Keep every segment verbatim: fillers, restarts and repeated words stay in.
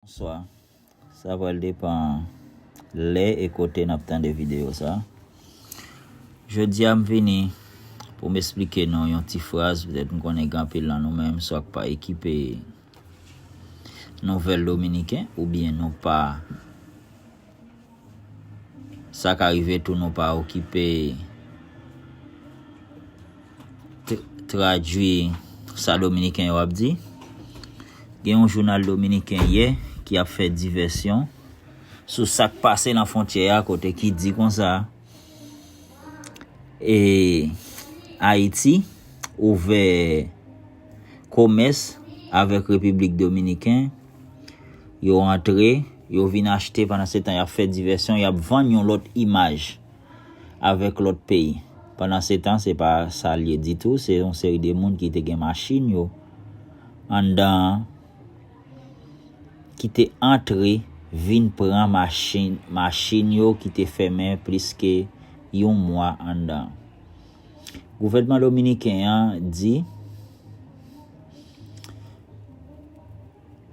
Bonswa. Sa pral depann lè e kote n ap tande videyo sa. Jodi a, m vini pou m esplike nou yon ti fraz. Petèt m konnen gen anpil nan nou menm, swa k pa ekipe nouvèl dominiken, oubyen nou pa, sa ka rive tou, nou pa okipe t-, tradui sa dominiken yo ap di. Gen yon jounal dominiken yè ki ap fè divèsyon sou sa k pase nan fwontyè a, kote ki di konsa, e, Ayiti ouvè komès avèk Repiblik Dominiken, yo antre, yo vin achte, pandan se tan y ap fè divèsyon, y ap vann yon lòt imaj avèk lòt peyi. Pandan se tan, se pa sa l ye ditou, se yon seri de moun ki te gen machin yo anndan an, ki te antre vin pran machin, machin yo ki te fèmen plis ke yon mwa anndan. Gouvènman dominiken an di,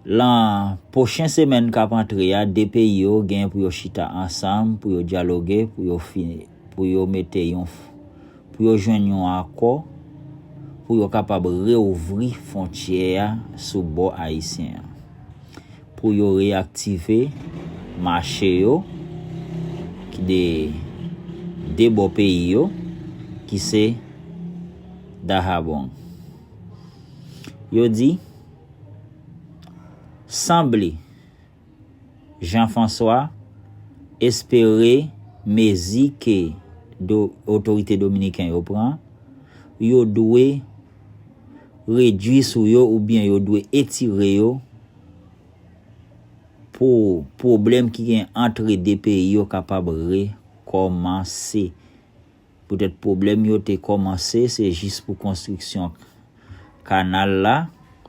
lan pwochen semèn k ap antre a, de peyi yo gen pou yo chita ansanm, pou yo dyaloge, pou yo fi-, pou yo mete yon, pou yo jwenn yon akò, pou yo kapab reouvri fwontyè a sou bò ayisyen an, pou yo reyaktive mache yo ki de, de bò peyi yo, ki se Dajabón. Yo di, sanble Jean François espere mezi ke do-, otorite dominiken yo pran, yo dwe redui sou yo oubyen yo dwe etire yo pou pwoblèm ki gen antre de peyi yo kapab rekòmanse. Poutèt pwoblèm yo te kòmanse, se jis pou konstriksyon kanal la,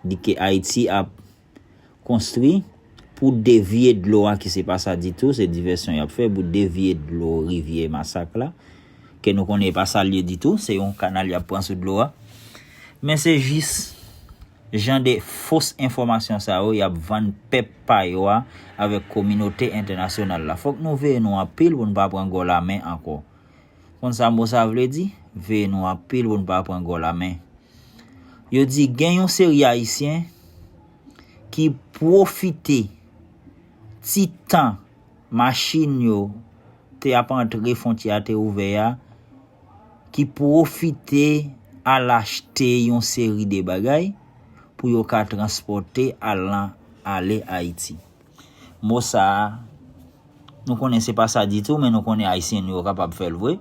di ke Ayiti ap konstwi pou devye dlo a, ki se pa sa ditou, se divèsyon y ap fè pou devye dlo rivyè Masak la, ke nou konnen e pa sa l ye ditou, se yon kanal y ap pran sou dlo a. Men se jis jan de fos enfòmasyon sa yo y ap vann pèp pa yo a avèk kominote entènasyonal la. Fòk nou veye nou anpil pou n pa pran gòl a men ankò. Konn sa mo sa vle di? Veye nou anpil pou n pa pran gòl a men. Yo di gen yon seri Ayisyen ki pwofite ti tan machin yo te ap antre fwontyè a te ouvè a, ki pwofite al achte yon seri de bagay pou yo ka transpòte al nan, ale Ayiti. Mo sa a, nou konnen se pa sa ditou, men nou konnen Ayisyen nou yo kapab fè l vre.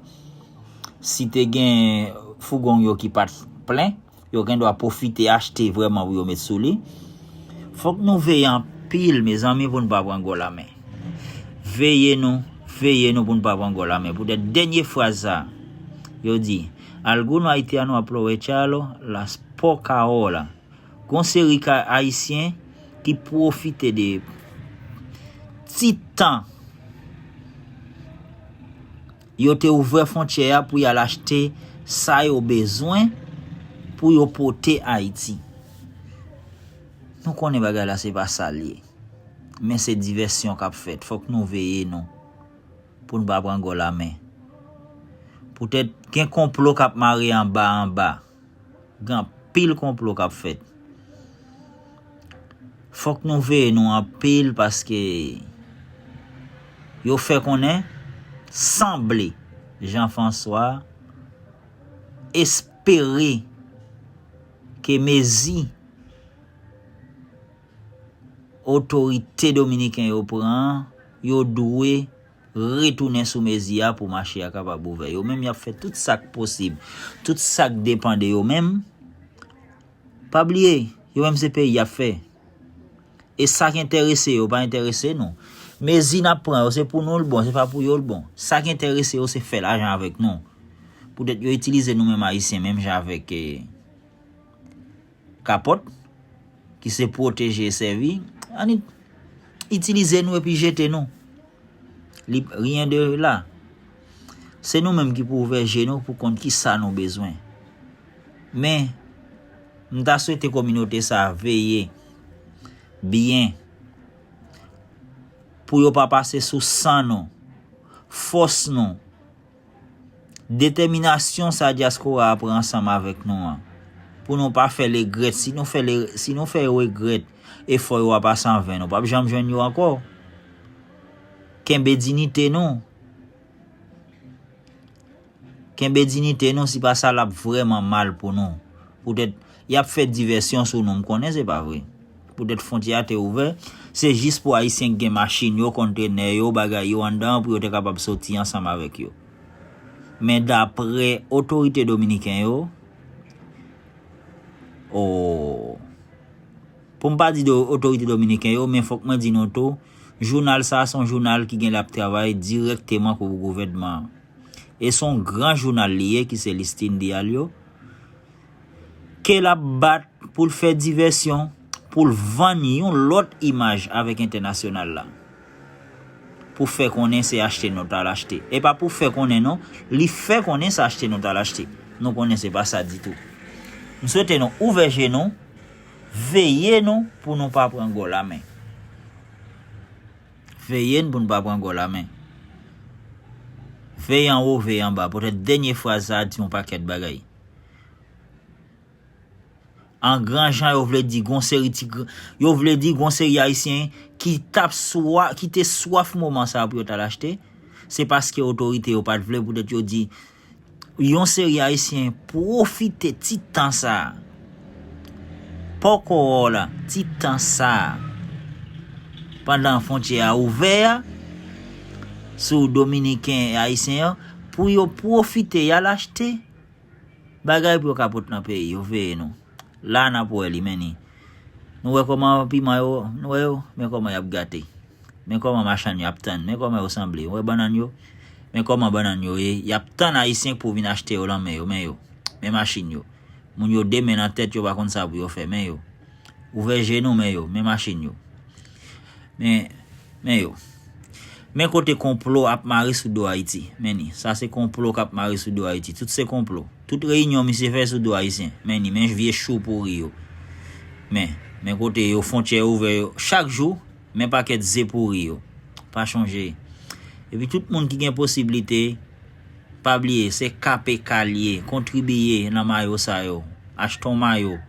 Si te gen fougon yo ki pa t plen, yo gen dwa pwofite achte vrèman pou yo met sou li. Fòk nou veye anpil, mezanmi, pou n pa pran gòl a men. Veye nou, veye nou pou n pa pran gòl a men. Poutèt dènye fraz sa, yo di, algunos haitianos aprovechando las pocas horas. Gon seri ka Ayisyen ki pwofite de ti tan yo te ouvè fwontyè a pou y al achte sa yo bezwen pou yo pote Ayiti. Nou konnen bagay la se pa sa l ye. Men se divèsyon k ap fèt. Fòk nou veye nou pou n pa pran gòl a men. Poutèt gen konplo k ap mare anba anba. Gen anpil konplo k ap fèt. Fòk nou veye nou anpil paske yo fè konnen sanble Jean François espere ke mezi otorite dominiken yo pran, yo dwe retounen sou mezi a pou mache a kapab ouvè. Yo menm y ap fè tout sa k posib, tout sa k depann de yo menm. Pa bliye, yo menm se peyi y ap fè. E sa k enterese yo pa enterese nou. Mezi n ap pran yo, se pou nou l bon, se pa pou yo l bon. Sa k enterese yo, se fè lajan avèk nou. Poutèt yo itilize nou menm Ayisyen, menm jan avèk, eh, kapòt, ki se pwoteje e sèvi, ann it-, itilize nou epi jete nou. Li, rien de là. Se nou menm ki pou ouvè je nou pou konn ki sa nou bezwen. Men, m ta swete kominote sa a veye byen pou yo pa pase sou san nou, fòs nou, detèminasyon sa dyaspora a pran ansanm avèk nou an, pou nou pa fè regrèt. Si nou fè, si nou fè regrèt, efò yo a pase an ven. Nou p ap janm jwenn yo ankò. Kenbe diyite nou. Kenbe diyite nou, si pa sa l ap vrèman mal pou nou. Poutèt y ap fè divèsyon sou nou, m konnen se pa vre. Poutèt fwontyè a te ouvè, se jis pou Ayisyen ki gen machin yo, kontenè yo, bagay yo anndan an, pou yo te kapab soti ansanm avèk yo. Men daprè otorite dominiken yo, o, pou m pa di otorite dominiken yo, men fòk mwen di nou tou, jounal sa a se yon jounal ki gen l ap travay dirèkteman pou gouvènman an. E se yon gran jounal li ye ki se Listín Diario, ke l ap bat pou l fè divèsyon, pou l vann yon lòt imaj avèk entènasyonal la. Pou fè konnen se achte nou t al achte. E pa pou fè konnen non, li fè konnen se achte nou t al achte. Nou konnen se pa sa ditou. M swete nou ouvè je nou, veye nou pou nou pa pran gòl a men. Veye n pou n pa pran gòl a men. Veye anwo, veye anba. Poutèt dènye fraz sa a di yon pakèt bagay. An gran jan, yo vle di gon seri ti gr-, yo vle di gon seri Ayisyen ki t ap swa-, ki te swaf moman sa a pou yo t al achte. Se paske otorite yo pa t vle, poutèt yo di yon seri Ayisyen pwofite ti tan sa a. Pòkò wè w la, ti tan sa a. Pandan fwontyè a ouvè a, sou Dominiken e Ayisyen an, pou yo pwofite y al achte bagay pou yo ka pote nan peyi yo, veye nou. La n ap wè li, men ni. Nou wè kòman piman yo, nou wè yo, men kòman y ap gate. Men kòman machann yo ap tann, men kòman yo sanble. Ou wè bannann yo, men kòman bannann yo ye, y ap tann Ayisyen pou vin achte yo lan men yo, men yo. Men machin yo. Moun yo de men nan tèt, yo pa konn sa pou yo fè, men yo. Ouvè je nou, men yo, men machin yo. Men, men yo. Men kote konplo ap mare sou do Ayiti. Men ni, sa se konplo k ap mare sou do Ayiti. Tout se konplo. Tout reyinyon misye fè sou do Ayisyen. Men ni, men vye chou pouri yo. Men, men kote yo, fwontyè ouvè yo. Chak jou, men pakèt ze pouri yo. Pa chonje. Epi tout moun ki gen posiblite, pa bliye, se K P K l ye, kontribiye nan mayo sa yo. Achte yon mayo.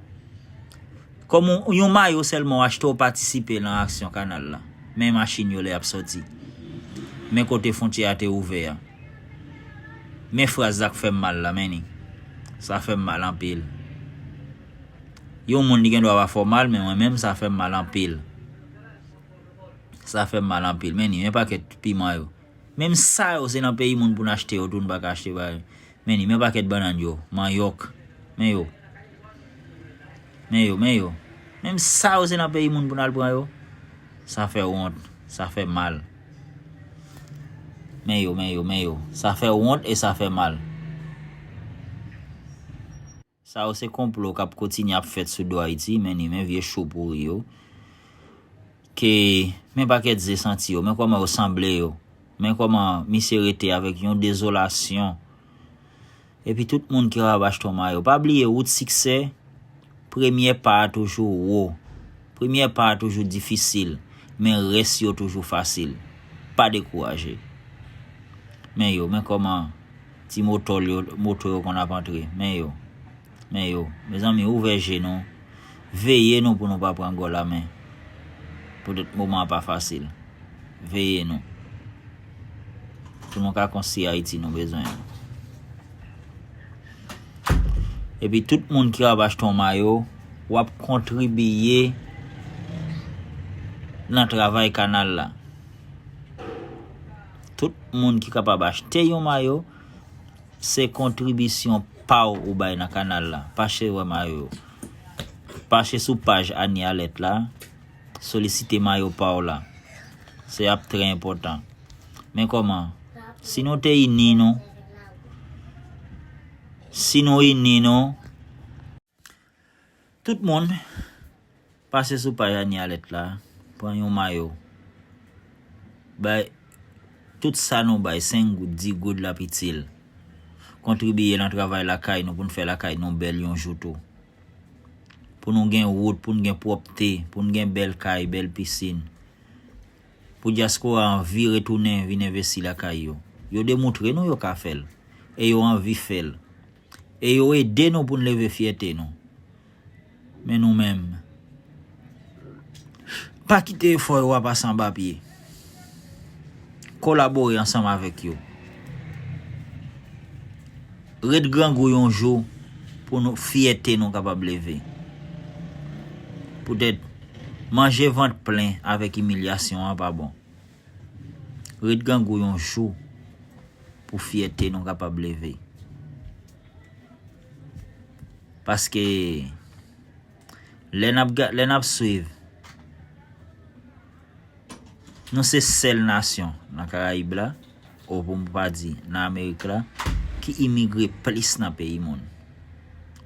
Kòm yon, yon mayo sèlman w achte, w patisipe nan aksyon kanal la. Men machin yo lè y ap soti. Men kote fwontyè a te ouvè a. Men fraz la k fè m mal la, men ni. Sa fè m mal anpil. Yon moun li gen dwa pa fè w mal, men mwen menm, sa fè m mal anpil. Sa fè m mal anpil. Men ni, men pakèt piman yo. Menm sa yo, se nan peyi moun pou n achte yo tou, n pa ka achte ba yo. Men ni, men pakèt bannann yo, manyòk. Men yo. Men yo, men yo. Menm sa yo, se nan peyi moun pou n al pran yo. Sa fè wont, sa fè mal. Men yo, men yo, men yo. Sa fè wont e sa fè mal. Sa yo se konplo k ap kontinye ap fèt sou do Ayiti, men ni, men vye chou pouri yo. Ke, men pakèt ze santi yo, men kòman yo sanble yo. Men kòman misye rete avèk yon dezolasyon. Epi tout moun ki kapab achte yon mayo. Pa bliye, wout siksè, premye pa a toujou wo. Premye pa a toujou difisil, men rès yo toujou fasil. Pa dekouraje. Men yo, men kòman ti motò yo, moto yo konn ap antre. Men yo, men yo. Mezanmi, ouvè je nou. Veye nou pou nou pa pran gòl a men. Poutèt moman an pa fasil. Veye nou. Pou nou ka konstwi Ayiti nou bezwen an. Epi tout moun ki ap achte yon mayo, w ap kontribiye nan travay kanal la. Tout moun ki kapab achte yon mayo, se kontribisyon pa w ou bay nan kanal la. Pache wè mayo yo. Pache sou paj Anie Alerte la. Solisite mayo pa w la. Se ap trè enpòtan. Men kòman? Si nou te ini nou, si nou ini nou, tout moun pase sou paj Anie Alerte la, pran yon mayo. Bay tout sa nou bay, senk goud, di goud, l ap itil. Kontribiye nan travay lakay nou pou n fè lakay nou bèl yon jou tou. Pou nou gen wout, pou n gen pwòpte, pou n gen bèl kay, bèl pisin. Pou dyaspora an vire tounen vin envesti lakay yo. Yo demoutre nou yo ka fè l. E yo anvi fè l. E yo ede nou pou n leve fyète nou. Men nou menm, pa kite efò yo a pase anba pye. Kolabore ansanm avèk yo. Ret grangou yon jou pou nou, fyète nou kapab leve. Poutèt, manje vant plen avèk imilyasyon an pa bon. Ret grangou yon jou pou fyète nou kapab leve. Paske lè n ap ga- lè n ap swiv, nou se sèl nasyon nan Karayib la, ou pou m pa di nan Amerik la, ki imigre plis nan peyi moun.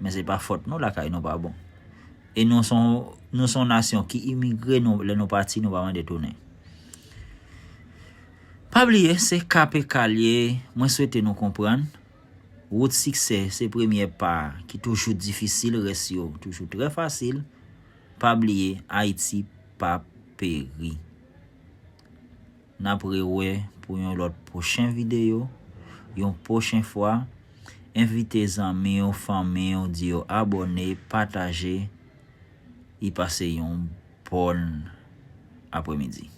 Men se pa fòt nou, lakay nou pa bon. E nou se yon, nou se yon nasyon ki imigre, nou, lè nou pati, nou pa mande tounen. Pa bliye, se K P K l ye, mwen swete nou konprann. Wout siksè, se premyè pa a ki toujou difisil, rès yo toujou trè fasil. Pa bliye, Ayiti p ap peri. N ap rewè pou yon lòt pwochen videyo, yon pwochen fwa. Envite zanmi w, fanmi w, di yo abòne, pataje, e pase yon bòn aprèmidi.